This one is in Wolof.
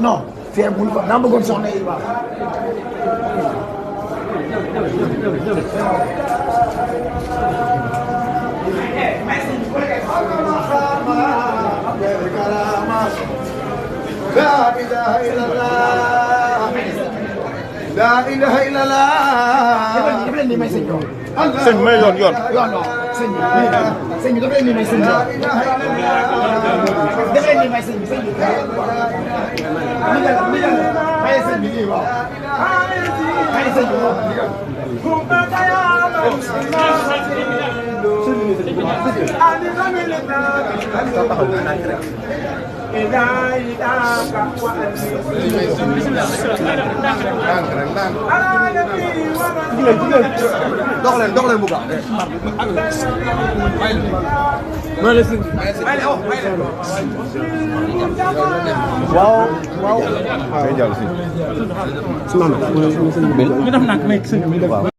non fii bul fa naa bëggoon soxna yi waaw. La ilaha illallah. daf leen di may sëñ bi. sëñ may yoon. yoon non sëñ bi daf leen di may sëñ bi. daf leen di may sëñ bi. may sëñ bi nii waaw. may sëñ bi waaw. dox leen bu baax. waaw.